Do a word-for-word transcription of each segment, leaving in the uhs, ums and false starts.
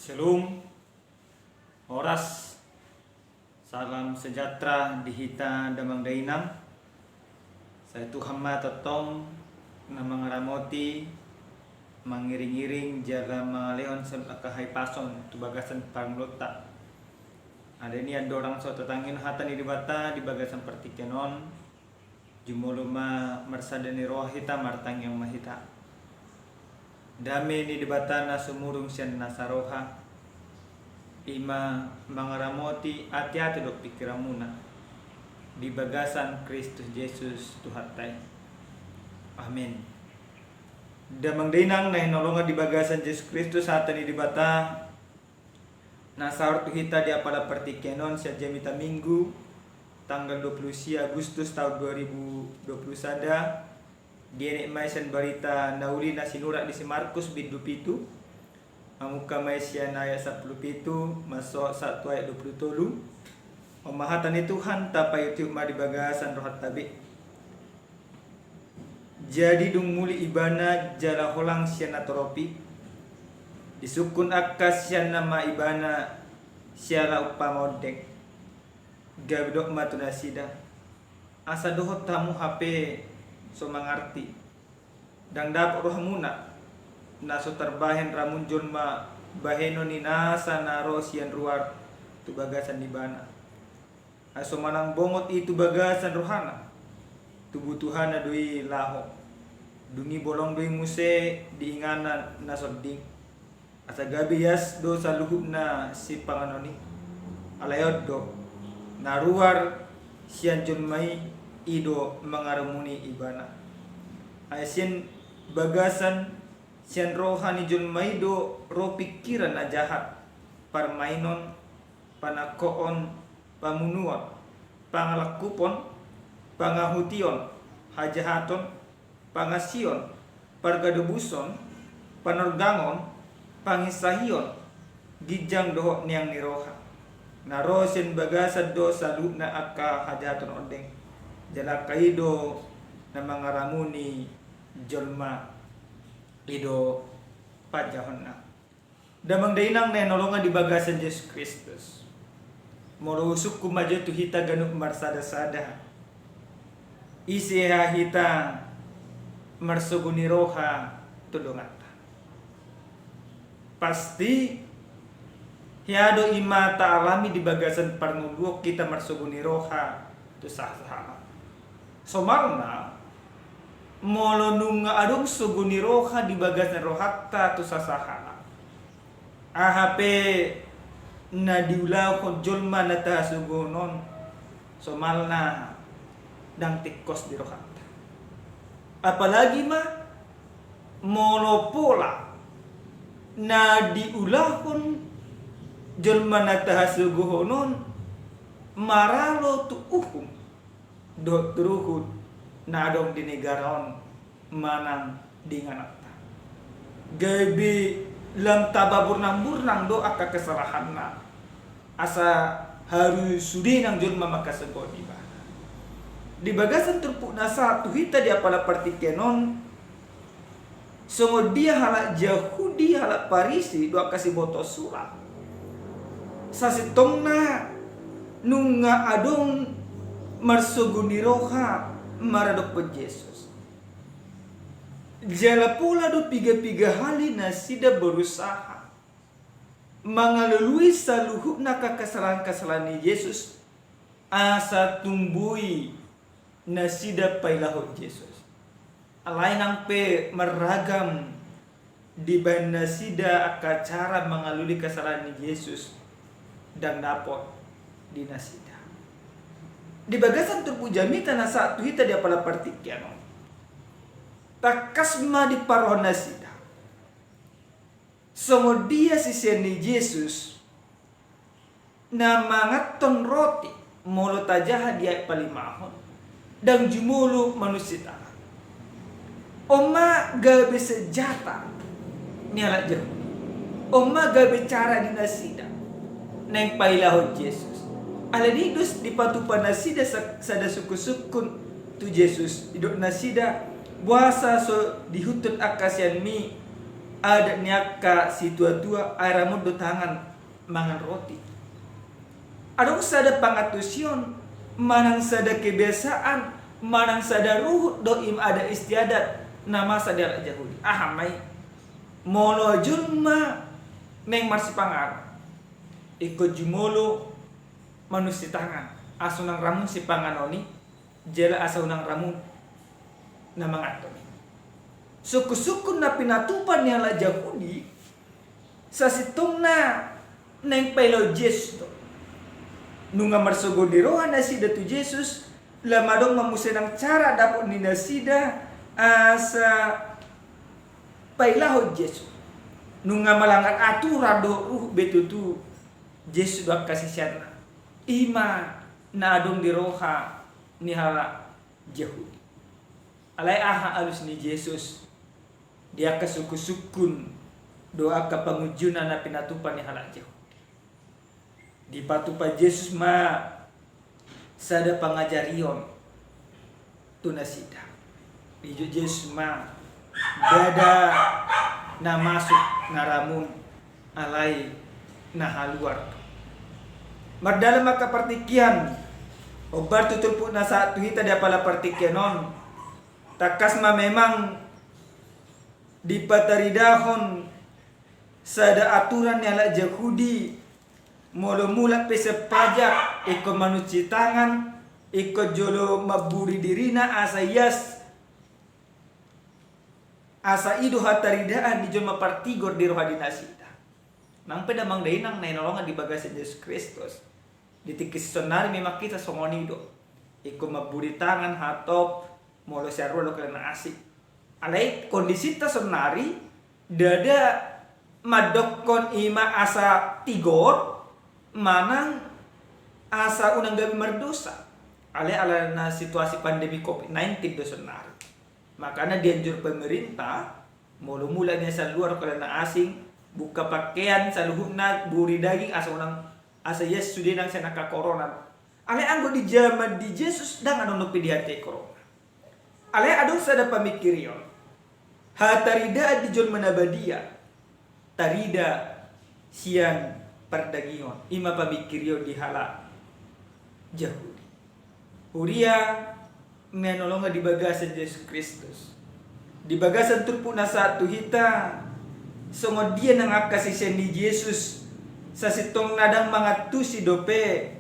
Shalom. Horas. Salam sejahtera di hita damang dainang. Sai Tuhan ma tongtong na mangaramoti, mangiring-iring jala mangalehon saluhut angka hahipason tu bagasan parngoluonta. Alani i andorang so tatangion hata ni Debata di bagasan partingkian on, jumolo ma marsada ni roha hita, martangiang ma hita. Dame ni Debata na sumurung sian nasa roha, i ma mangaramoti ateate dohot pingkiranmuna di bagasan Kristus Jesus Tuhanta i. Amen. Damang dainang na hinaholongan di bagasan Jesus Kristus, hata ni Debata na saor tu hita di apala partingkian on sian jamita Minggu, tanggal dua puluh sia Agustus tahun dua ribu dua puluh sada, dienet ma i sian barita na uli na sinurat di si Markus bindu pitu, mamungka ma i sian ayat sampulu pitu, mansohot sahat tu ayat dua puluh tolu. On ma hata ni Tuhan, tapaihutihut ma di bagasan rohanta be. Jadi dung muli ibana jala holang sian na torop i, disungkun angka siseanna ma ibana siala umpama ondeng. Gabe didok ma tu nasida: Asa dohot hamu hape so mangarti, ndang dapot rohamuna, na so tarbahen ramun jolma bahenon ni nasa na ro sian ruar tu bagasan ibana. Ai so manang bongot i tu bagasan rohana, tu butuhana do i laho. Dung i bolong do i muse di inganna na sonding, asa gabe ias do saluhutna sipanganon i. Alai on do, na ruar sian jolma i, i do mangaramuni ibana. Ai sian bagasan, sian roha ni jolma i do ro pingkiran na jahat, parmainon, panangkoon, pamunuon, pangalangkupon, pangahution, hajahaton, pangasion, pargadobuson, panorgangon, panginsahion, ginjang dohot neang ni roha. Na ro sian bagasan do saluhutna angka hajahaton ondeng. Jala angka i do na mangaramuni jolma, i do panjahonna. Damang dainang na hinaholongan di bagasan Jesus Kristus, molo husungkun ma jo tu hita ganup marsadasada, ise hita marsogo ni roha tu donganta? Pasti hea do i ma taalami di bagasan parngoluon hita marsogo ni roha tu sasahalak. Somalna, molo nunga adong sogo ni roha di bagasan rohanta tu sasahalak, aha pe na diulahon jolma na tahasogohon on, somalna ndang tingkos di rohanta. Apalagi ma molo pola na diulahon jolma na tahasogohon on maralo tu uhum dohot tu ruhut na adong di negara on manang di ingananta. Gabe lam tababurnang-burnang do angka kesalahanna, asa harus sude nang jolma mangkasogohon ibana. Di bagasan turpuk na sahat tu hita di apala partingkian on, songon dia halak Jahudi, halak Parisi, dohot angka siboto surat, sasintongna nunga adong marsogo ni roha maradophon Jesus. Jala pola do piga-piga hali nasida berusaha mangalului saluhutna angka kesalahan-kesalahan ni Jesus, asa tung boi nasida pailahon Jesus. Alai nang pe marragam dibaen nasida angka cara mangalului kesalahan ni Jesus, ndang dapot di nasida. Di bagasan turpuk jamita na sahat tu hita di apala partingkian on, tangkas ma diparrohahon nasida songon dia sisean ni Jesus na manganhon roti, molo tajaha di ayat palimahon, ndang jumolo manunsitahan. On ma gabe senjata ni halak Jahudi. On ma gabe cara di nasida naeng pailahon Jesus. Alani i dos dipatupa nasida sa-, sada sungkun-sungkun tu Jesus, didok nasida: Boasa so diihuthon angka siseanmi adat ni angka situatua, ai ramun do tangan mangan roti. Adong sada pangantusion, manang sada kebiasaan, manang sada ruhut do ima adat istiadat na masa di halak Jahudi. Aha ma i? Molo jolma naeng marsipanganon, ingkon jumolo manusi tangan, asa unang ramun sipanganon i, jala asa unang ramun na manganhon i. Sungkun-sungkun na pinatupa ni halak Jahudi, sasintongna naeng pailahon Jesus do. Nunga marsogot ni roha nasida tu Jesus, lam adong ma muse nang cara dapot ni nasida asa pailahon Jesus. Nunga malanggar aturan dohot ruhut be tutu Jesus dohot angka siseanna. Ima na adong di roha ni halak Jahudi. Alai aha alus ni Jesus di angka sungkun-sungkun dohot angka pangunjunan na pinatupa ni halak Jahudi? Dipatupa Jesus ma sada pangajarion tu nasida. Dijou Jesus ma, ndada na masuk na ramun, alai na haluar. Mardalan ma angka partingkian, hombar tu turpuk na sahat tu hita di apala partingkian on, tangkas ma memang dipataridahon sada aturan ni halak Jahudi, molo mulak pe sian pajak, ingkon manusi tangan, ingkon jolo mamburi dirina asa ias, asa i do hataridaan ni jolma partigor di roha ni nasida. Nang pe damang dainang na hinaholongan di bagasan Jesus Kristus, di tingki sisonari memang hita songon i do. Ingkon mamburi tangan, hatop, molo sian ruar dohot na asing. Alai kondisita sonnari, ndada mandokkon ima asa tigor, manang asa unang gabe mardosa. Alai alana situasi pandemi covid nineteen do sonnari. Makana dianjur pemerintah, molo mulak nian sian luar dohot na asing, buka pakean saluhutna, buri daging, asa unang, asa ias sude nang sian angka corona. Alai anggo di jaman di Jesus, ndang adong dope diarti corona. Alai adong sada pamingkirion. Hataridaan di jolma na badia tarida sian pardagingon. Ima pamingkirion di halak Jahudi. Huria na hinaholongan di bagasan Jesus Kristus. Di bagasan turpuk na sahat tu hita, songon dia nang angka sisean ni Jesus, sasintongna ndang mangantusi dope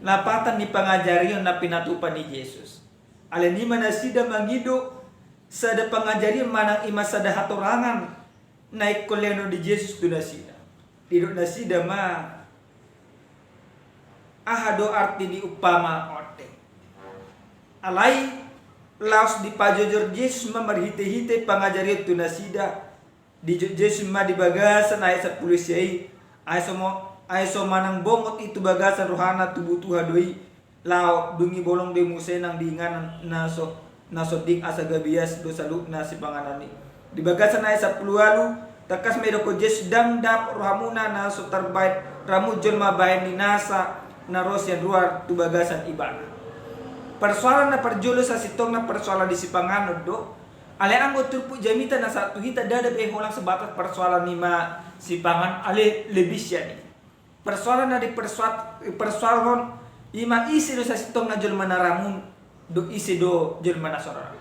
lapatan ni pangajarion na pinatupa ni Jesus. Alani i ma nasida mangido sada pangajarion manang ima sada hatorangan na ingkon lehonon ni Jesus tu nasida. Didok nasida ma, aha do arti ni umpama on? Alai laos dipajojor Jesus ma marhite-hite pangajarion tu nasida. Dijou Jesus ma di bagasan ayat sampulu sia i, ai so mo-, ai so manang bongot i tu bagasan rohana, tubu-tuha do i, laho dung i bolong do i muse nang di inganan na so, na sonding, asa gabe ias do saluhutna sipanganon i. Di bagasan ayat sampulu ualu, tangkas ma didokkon Jesus, ndang dapot rohamuna na so tarbahen ramun jolma bahen ni nasa na ro sian ruar tu bagasan ibana. Parsoalan na parjolo sasintongna parsoalan di sipanganon do, alai anggo turpuk jamita na sahat tu hita ndada be holan sebatas parsoalan ima sipanganon, alai lebih sian i. Parsoalan na dipersoal-, dipersoalhon ima ise do sasintongna jolma na ramun, dohot ise do jolma na so ramun.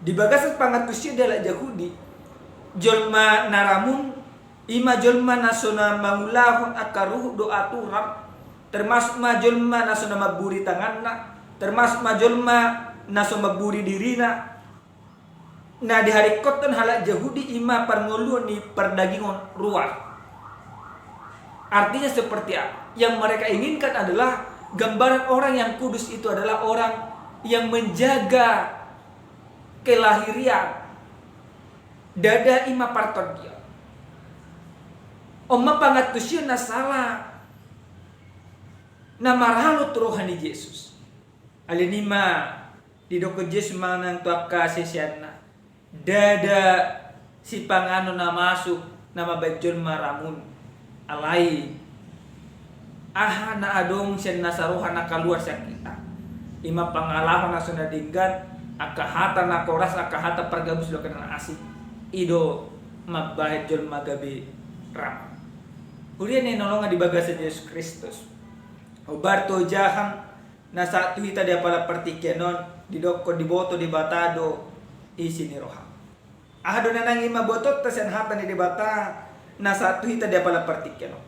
Di bagasan pangantusion di halak Jahudi, jolma na ramun ima jolma na so na mangulahon angka ruhut dohot aturan, termasuk ma jolma na so na mamburi tanganna, termasuk ma jolma na so mamburi dirina. Na diharingkothon halak Jahudi ima parngoluon ni pardagingon ruar. Artinya seperti apa? Yang mereka inginkan adalah gambaran orang yang kudus itu adalah orang yang menjaga kelahirian. Ndada ima partondion. On ma pangantusion na sala na maralo tu roha ni Jesus. Alani i ma didokkon Jesus manang tu angka siseanna, ndada sipanganon na masuk na mambahen jolma ramun. Alai aha na adong sian nasa roha na kaluar sian hita? Ima pangalaho na so na denggan, angka hata na koras, angka hata pargabus dohot na asing. I do mambahen jolma gabe ramot. Huria na hinaholongan di bagasan Jesus Kristus, hombar tu ojahan na sahat tu hita di apala partingkian on, didokkon diboto Debata do isi ni roha. Aha do na naeng ibotonta sian hata ni Debata na sahat tu hita di apala partingkian on?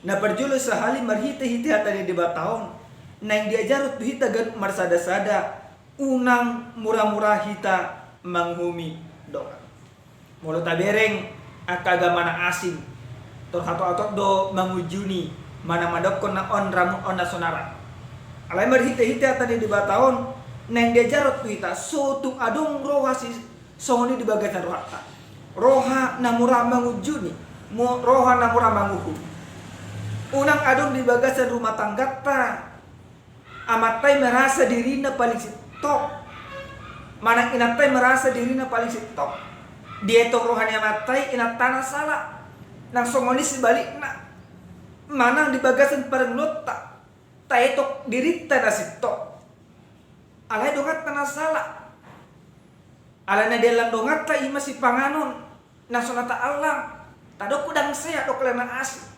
Na parjolo sahali, marhitehite hata ni Debata on naeng diajarhon tu hita ganup marsadasada, unang muramura hita manguhumi dongan. Molo tabereng angka agama na asing, tor hatop-hatop do mangunjuni, manang mandokkon na on ramot, on na so na ra. Alai marhitehite hata ni Debata on naeng diajarhon tu hita, so tung adong roha si songon i di bagasan rohanta. Roha na mura mangunjuni, mu-, roha na mura manguhumi. Unang adong di bagasan rumah tangganta amanta i merasa dirina paling sintong, manang inanta i merasa dirina paling sintong. Dietong roha ni amanta i inanta na sala. Nang songon i sebalikna, manang di bagasan parngoluonta, taetok dirinta na sintong, alai donganta na sala. Alai na diallang donganta i ma sipanganon na so na taallang, tadok ndang sehat, dok na asing.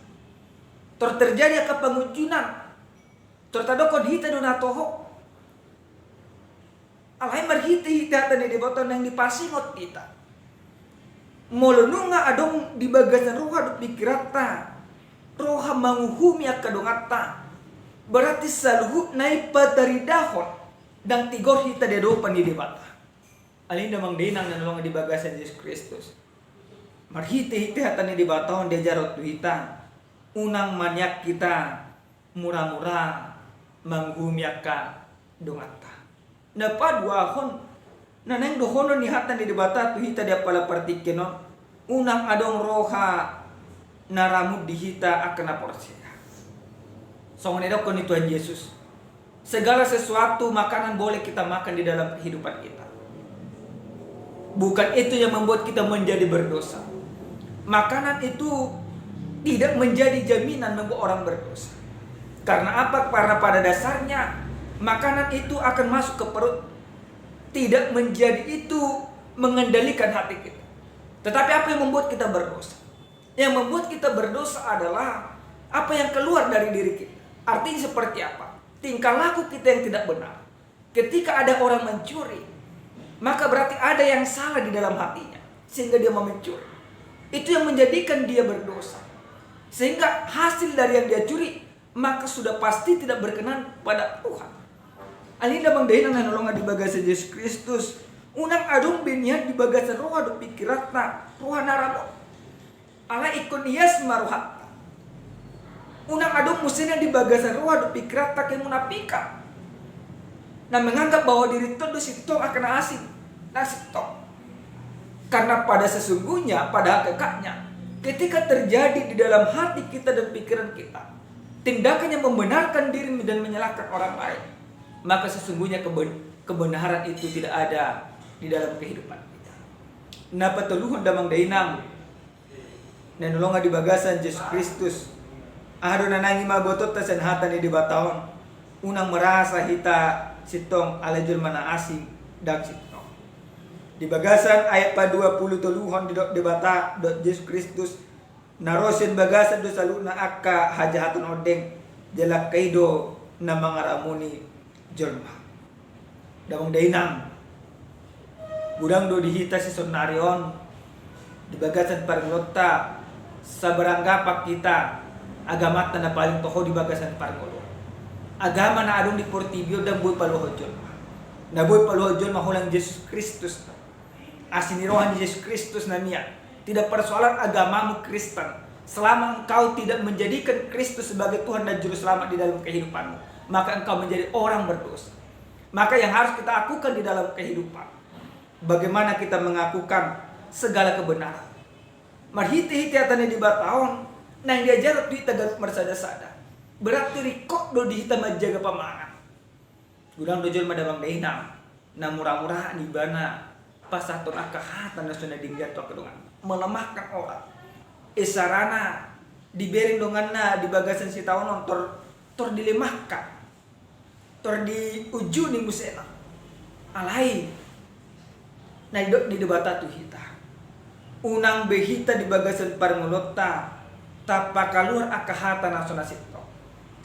Tor terjadi angka pangunjunan, tor tadokkon hita do na toho. Alai marhitehite hata ni Debata naeng dipasingot hita, molo nunga adong di bagasan roha dohot pingkiranta roha manguhumi angka donganta, berarti saluhutna i pataridahon, ndang tigor hita di adopan ni Debata. Alai damang dainang na hinaholongan di bagasan Jesus Kristus, marhitehite hata ni Debata on diajarhon tu hita, unang maniak hita muramura manguhumi angka donganta. Na paduahon na naeng dohonon ni hata ni Debata tu hita di apala partingkian on, unang adong roha na ramot di hita angka na porsea. Songon na nidokkon ni Tuhan Jesus, segala sesuatu makanan boleh kita makan di dalam kehidupan kita. Bukan itu yang membuat kita menjadi berdosa. Makanan itu tidak menjadi jaminan membuat orang berdosa. Karena apa? Karena pada dasarnya makanan itu akan masuk ke perut, tidak menjadi itu mengendalikan hati kita. Tetapi apa yang membuat kita berdosa? Yang membuat kita berdosa adalah apa yang keluar dari diri kita. Artinya seperti apa? Tingkah laku kita yang tidak benar. Ketika ada orang mencuri, maka berarti ada yang salah di dalam hatinya, sehingga dia mau mencuri. Itu yang menjadikan dia berdosa. Sehingga hasil dari yang dia curi, maka sudah pasti tidak berkenan pada Tuhan. Alai damang dainang na hinaholongan di bagasan Jesus Kristus, unang adong be nian di bagasan roha dohot pingkiranta roha na ramot. Alai ingkon ias ma rohanta. Unang adong muse nian di bagasan roha dohot pingkiranta kemunafikan, na menganggap bahwa dirinta on do sintong angka na asing, na sintong. Karena pada sesungguhnya, pada hakikatnya, ketika terjadi di dalam hati kita dan pikiran kita tindakan yang membenarkan diri dan menyalahkan orang lain, maka sesungguhnya keben-, kebenaran itu tidak ada di dalam kehidupan kita. Na patoluhon damang dainang na hinaholongan di bagasan Jesus Kristus, aha do na naeng ibotonta sian hata ni Debata on? Unang merasa hita sintong alai jolma na asing ndang sintong. Di bagasan ayat paduapulutoluhon didok Debata dohot Jesus Kristus, na ro sian bagasan do saluhutna angka hajahaton ondeng, jala angka i do na mangaramuni jolma. Damang dainang, godang do di hita sisonari on, di bagasan parngoluonta, saberanggapan hita agamanta na paling toho di bagasan parngoluon. Agama na adong di portibi on ndang boi paluahon jolma. Na boi paluahon jolma holan Jesus Kristus. Asi ni roha ni Jesus Kristus na mian. Tidak persoalan agamamu Kristen, selama engkau tidak menjadikan Kristus sebagai Tuhan dan Juru Selamat di dalam kehidupanmu, maka engkau menjadi orang berdosa. Maka yang harus kita akukan di dalam kehidupan, bagaimana kita mengakukan segala kebenaran. Marhitehite hata ni Debata on naeng diajarhon tu hita ganup marsadasada, berarti ringkot do di hita manjaga pamangan. Godang do jolma damang dainang na muramura ibana pasahathon angka hata na so na denggan tu angka donganna, melemahkan orang. Isarana dibereng donganna di bagasan sitaon on tor, tor dilemahkan, tor diunjuni musena. Alai na didok ni Debata tu hita, unang be hita di bagasan parngoluonta tapakaluar angka hata na so na sintong.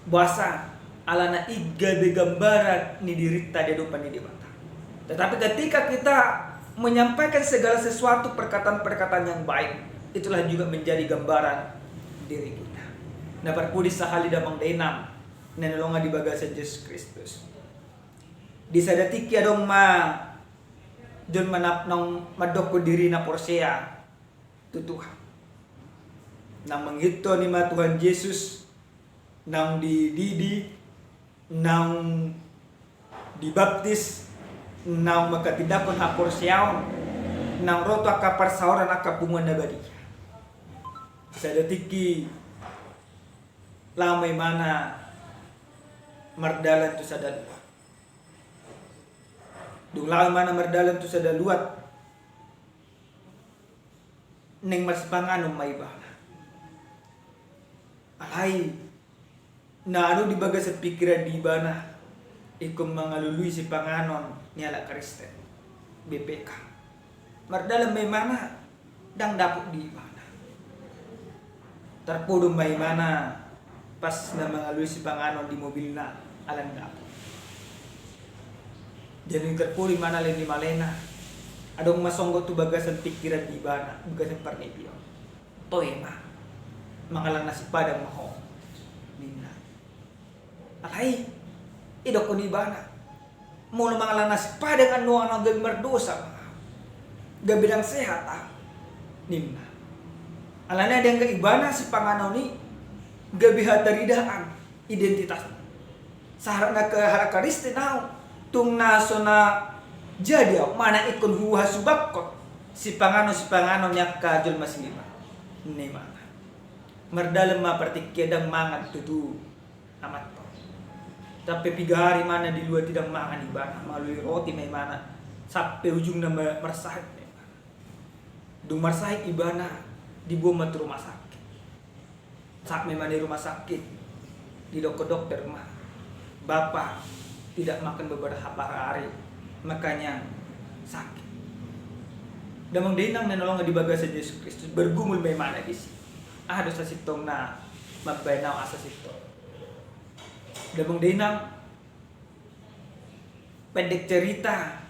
Boasa? Alana i gabe gambaran ni dirinta di adopan ni Debata. Tetapi ketika kita menyampaikan segala sesuatu perkataan-perkataan yang baik, itulah juga menjadi gambaran diri kita. Na parpudi sahali damang dainang na hinaholongan di bagasan Jesus Kristus. Di sada tingki adong ma jolma na, naung mandokkon dirina porsea tu Tuhan. Naung mangihuthon i ma Tuhan Jesus, naung dididi, naung dibaptis, naung manghatindanghon haporseaon, naung ro tu angka parsaoran angka punguan na badia. Sada tingki laho ma imana mardalan tu sada luat. Dung laho imana mardalan tu sada luat, naeng marsipanganon ma ibana. Alai na adong di bagasan pikiran ni ibana, ingkon mangalului sipanganon ni halak Kristen, B P K. Mardalan ma imana, ndang dapot di ibana. Tarpodom ma imana pas na mangalului sipanganon di mobilna, ala ndang dapot. Jadi tarpodom imana lehon ni malena. Adong ma songgot tu bagasan pikiran ni ibana, bagasan parnipion. Toe ma, mangallang nasi padang ma ho, ninna. Alai didokkon ibana, molo mangallang nasi padang annon, annon gabe mardosa ma, gabe ndang sehat ahu, ninna. Alana dianggap ibana sipanganon i gabe hataridaan identitasna. Sahat na ke halak Kristen ahu, tung na so na jadi ahu, manang ingkon huhasubakkon sipanganon-sipanganon ni angka jolma silima, ninna imana. Mardalan ma partingkian, ndang mangan tutu amanta on. Sampe piga hari ma na di luat i ndang mangan ibana, mangalului roti ma imana, sampe ujungna ma-, marsahit ma ibana. Dung marsahit ibana, diboan ma tu rumah sakit. Sahat ma imana di rumah sakit, didokkon dokter ma, "Bapak tidak makan beberapa hari, makanya sakit." Damang dainang na hinaholongan di bagasan Jesus Kristus, bergumul ma imana disi. Aha do sasintongna mambahen ahu asa sintong? Damang dainang, pendek cerita,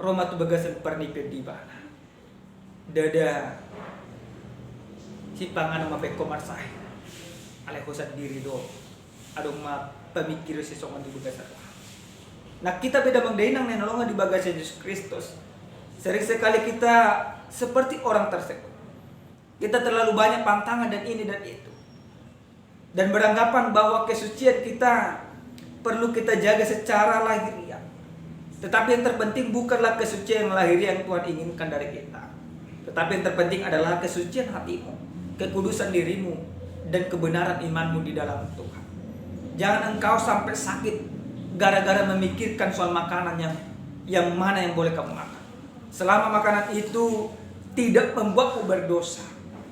ro ma tu bagasan parnipion di ibana. Ndada sipanganon mambahen ho marsahit. Alai ho sandiri do adong ma pamikiran sisongon di bagasan roha. Nah, kita pe damang dainang na hinaholongan di bagasan Jesus Kristus, sering sekali kita seperti orang tersebut. Kita terlalu banyak pantangan dan ini dan itu. Dan beranggapan bahwa kesucian kita perlu kita jaga secara lahiriah. Tetapi yang terpenting bukanlah kesucian yang lahiriah yang Tuhan inginkan dari kita. Tetapi yang terpenting adalah kesucian hatimu, kekudusan dirimu, dan kebenaran imanmu di dalam Tuhan. Jangan engkau sampai sakit gara-gara memikirkan soal makanan yang, yang mana yang boleh kamu makan. Selama makanan itu tidak membuatmu berdosa,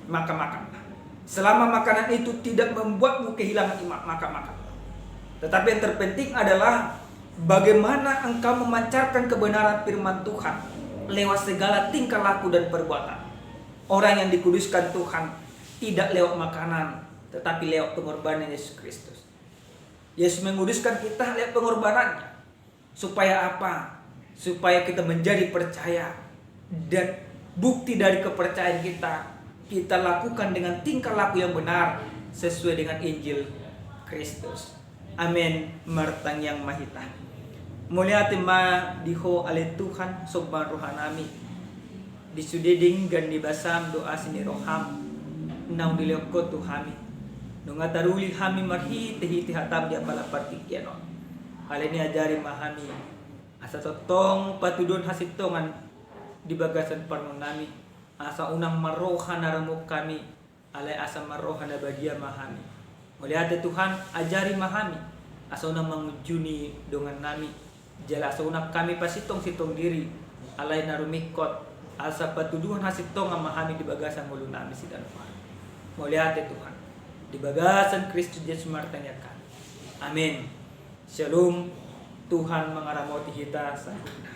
maka makanlah. Selama makanan itu tidak membuatmu kehilangan iman, maka makanlah. Tetapi yang terpenting adalah bagaimana engkau memancarkan kebenaran firman Tuhan lewat segala tingkah laku dan perbuatan. Orang yang dikuduskan Tuhan tidak lewat makanan, tetapi lewat pengorbanan Yesus Kristus. Yesus menguduskan kita lewat pengorbanannya. Supaya apa? Supaya kita menjadi percaya. Dan bukti dari kepercayaan kita, kita lakukan dengan tingkah laku yang benar sesuai dengan Injil Kristus. Amin. Martangiang ma hita. Mauliate ma di Ho ale Tuhan, somba rohanami. Di sude denggan ni basam dohot asi ni roham naung dilehon Ho tu hami. Nunga taruli hami marhitehite hatam di apala partingkian on. Alani i ajari ma hami asa tongtong patuduhon hasintongan di bagasan parngoluonnami, asa unang marroha na ramuk hami, alai asa marroha na badia ma hami. Mauliate Tuhan, ajari ma hami asa unang mangunjuni dongannami, jala asa unang hami pasintong-sintong diri, alai na rumingkot asa patuduhon hasintongan ma hami di bagasan ngolunami siganup ari. Mauliate Tuhan, di bagasan Kristus Jesus martangiang hami. Amin. Syalom. Tuhan mangaramoti hita saluhutna.